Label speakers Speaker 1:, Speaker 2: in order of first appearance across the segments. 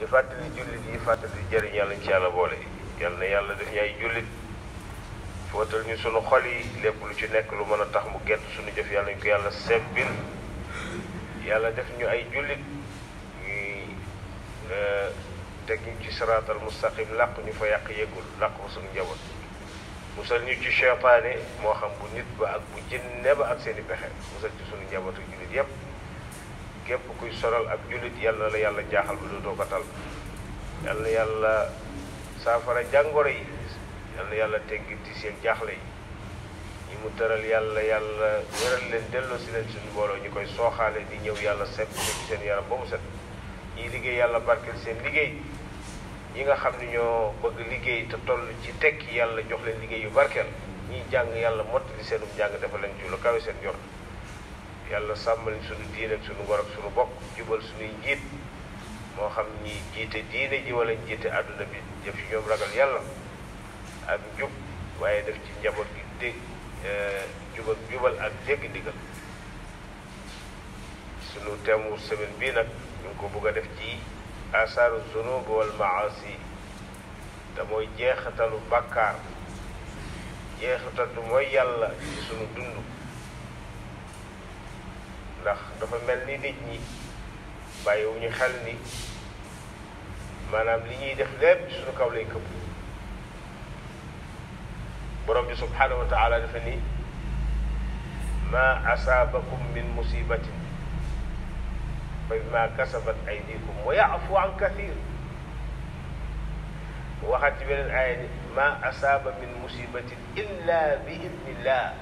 Speaker 1: di fàttali jullit yi fàttali jëriñ yàlla ci yàlla boole yàlla na yàlla def ñu ay jullit fóotal ñu sunu xol yi lépp lu ci nekk lu mën a tax mu gett sunu jëf yàlla ñu ko yàlla sebbil yàlla def ñu ay jullit ñuy teg ñu ci siraatal mustaqim làq ñu fa yàq yëgul làq fa sunu njaboot musal ñu ci cheytaane moo xam bu nit ba ak bu jinne ba ak seeni pexe musal ci sunu njabootu jullit yépp képp kuy soral ak jullit yàlla la yàlla jaaxal ba dootoo ko tal yàlla yàlla saafara jàngoro yi yàlla yàlla teggi ti seen jaaxle yi ñi mu tëral yàlla wéral leen delloo si leen suñu mbooloo ñu koy sooxaale di ñëw yàlla sepp ci seen yaram ba mu set ñiy liggéey yàlla barkeel seen liggéey ñi nga xam ne ñoo bëgg liggéey te toll ci tekki yàlla jox leen liggéey yu barkeel ñiy jàng yàlla mottali seenum jàng dafa leen ci lu kawe seen jot yàlla sàmmal suñu diine ak suñu ngor ak suñu bokk jubal suñuy njiit moo xam ñi jiite diine ji wala jiite àdduna bi def ci ñoom ragal yàlla ak njub waaye def ci njaboot gi dégg jubal ak dégg ndigal suñu teemu semaine bii nag ñu ngi ko bëgg a def ci asaaru zunub wal maasi te mooy jeexatalu bàkkaar jeexatalu mooy yàlla ci suñu dund ndax dafa mel ni nit ñi bàyyiwuñu xel ni maanaam li ñuy def lépp ci suñu kaw lay këpp borom bi subhanahu wa taala dafa ni ma asaabakum min musibatin fa bima kasabat aydikum wa ya'fu an kathir waxaat ci beneen aaya ni ma asaaba min musibatin illa bi idnillah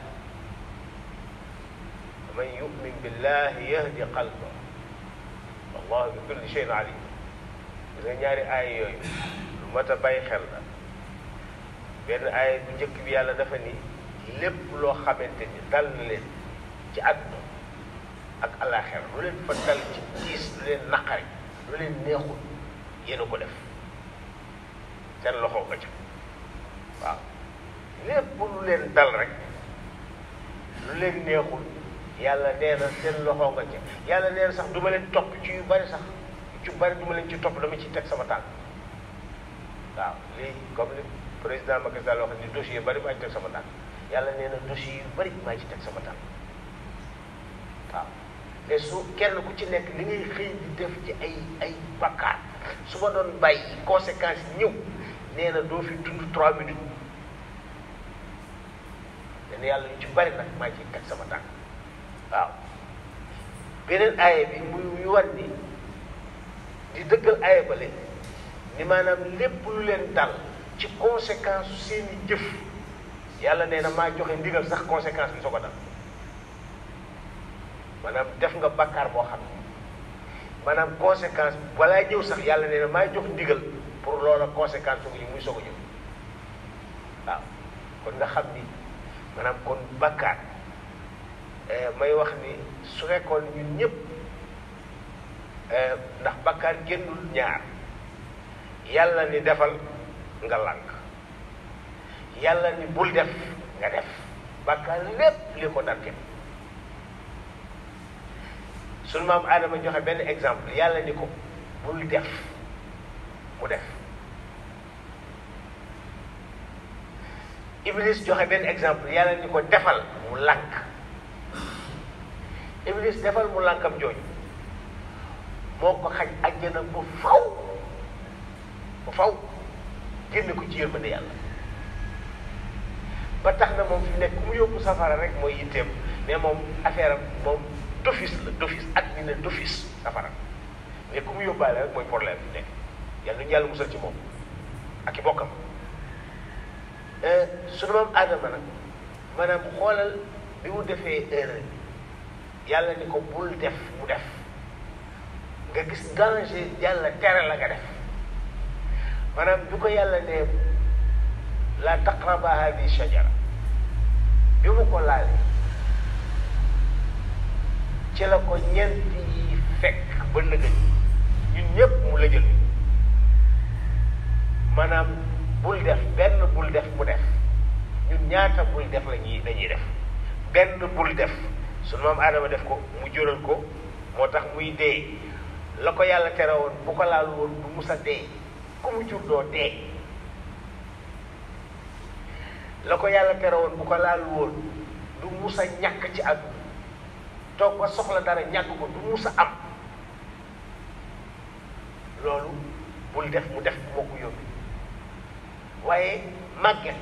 Speaker 1: man yu'min billahi yahdi qalba wallahu bi kulli shay'in alim gis nga ñaari aaya yooyu lu mat a bàyyi xel la benn aaya bu njëkk bi yàlla dafa ni lépp loo xamante ni dal na leen ci àdduna ak àllaaxira lu leen fa dal ci tiis lu leen naqari lu leen neexul yéen a ko def seen loxo nga ca waaw lépp lu leen dal rek lu leen neexul yàlla nee na seen loxo nga ca yàlla nee na sax du ma leen topp ci yu bari sax ci bari du ma leen ci topp dama ci teg sama tànk waaw lii comme li président Macky Sall wax ni dossier yu bari maa ci teg sama tànk yàlla nee na dossier yu bari maa ci teg sama tànk waaw te su kenn ku ci nekk li ngay xëy di def ci ay bakkaar su ma doon bàyyi conséquences yi ñëw nee na doo fi dund 3 minutes len yàlla yu ci bari nag maa ciy teg sama tànk waaw beneen aaya bi muy war ni di dëggal aaya ba leen ni maanaam lépp lu leen dal ci conséquence su seeni jëf yàlla nee na maa joxe ndigal sax conséquence bi soo ko dal maanaam def nga bakkaar boo xam ne maanaam conséquence bi balaa ñëw sax yàlla nee na maa jox ndigal pour loola conséquence yi muy soog a ñëw waaw kon nga xam ni maanaam kon bakkaar may wax ni su fekkoon ñun ñëpp ndax bakkaar génnul ñaar yàlla ni defal nga lànk yàlla ni bul def nga def bakkaar lépp li ko dar képp sunu maam Adama joxe benn exemple yàlla ni ko bul def mu def Iblis joxe benn exemple yàlla ni ko defal mu lànk Iblis defal mu lànkam jooju moo ko xañ àjjana ba faw génne ko ci yërmande yàlla ba tax na moom fi nekk ku mu yóbbu safara rek mooy yitteem mais moom affaire am moom d'office la d'office adminé d'office safara mais ku mu yóbbaale rek mooy problème bi nekk yàlla ñu yàlla musal ci moom ak i bokkam sunu maam Adama nag maanaam xoolal bi mu defee erreur yàlla ni ko bul def mu def nga gis danger yàlla tere la nga def maanaam bi ko yàlla ne la taqraba hadi shajara bi mu ko laalee ci la ko ñeent yi fekk ba nëgëj ñun ñëpp mu la jël maanaam bul def benn bul def mu def ñun ñaata bul def dañuy def benn bul def sunu maam Adama def ko mu jural ko moo tax muy dee
Speaker 2: la ko yàlla tere woon bu ko laal woon du musa dee ku mu jur doo dee la ko yàlla tere woon bu ko laal woon du musa ñàkk ci àdduna toog ba soxla dara ñàkk ko du musa am loolu bul def mu def moo ko yóbbi waaye màgget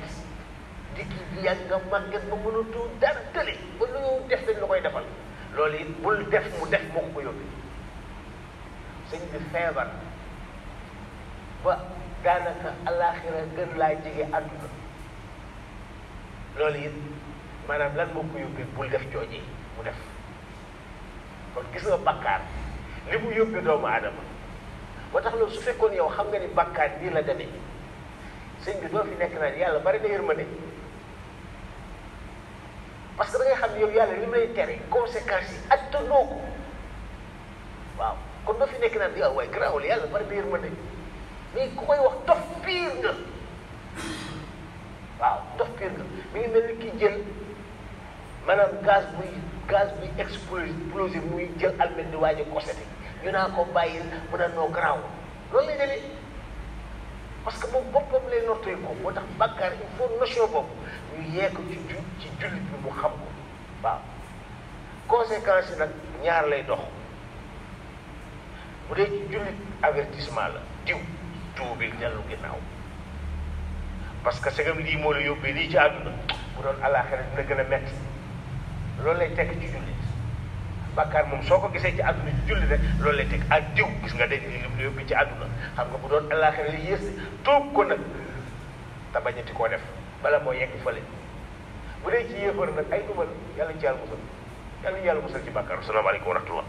Speaker 2: di kii bi yàgg nga màgget ba mënatoo dara tële ba lu ñu def dañ la koy defal loolu it bul def mu def moo ko yóbbi sëñ bi feebar ba daanaka alaaxira gën laa jege àdduna loolu it maanaam lan moo ko yóbbee bul def joojee mu def kon gis nga bàkkaar li mu yóbbee doomu aadama moo tax loolu su fekkoon yow xam nga ni bàkkaar nii la demee sëñ bi doo fi nekk naan yàlla bari na yërmande parce que da ngay xam ne yow yàlla li mu lay tere conséquences yi attanoo ko waaw kon doo fi nekk naan yow waaye garaawul yàlla bari na yërmande mais ku koy wax dof piir nga waaw dof piir nga mi ngi mel ni ki jël maanaam gaz buy explosé muy jël almet di waaj a kosete ñu naa ko bàyyil mu ne noo garaaw loolu lay demee parce que moom boppam lay nortee ko moo tax bàkkaar il faut notion boobu ñu yee ko ci jullit bi mu xam ko waaw conséquence yi nag ñaar lay dox bu dee ci jullit avertissement la diw tuubil dellu ginnaaw parce que segam lii moo la yóbbee lii ci àdduna bu doon àllaaxira dina gën a metti loolu lay tekk ci jullit bàkkaar moom soo ko gisee ci àdduna ci jullit rek loolu lay tekk ak diw gis nga dañ li mu yóbbee ci àdduna xam nga bu doon àllaaxira li yées tuub ko nag te bañati koo def bala moo yegg fële bu dee ci yéefar nag ay dumal yàlla ci yàlla musal ci bàkkaar asalaamaaleykum wa rahmatullah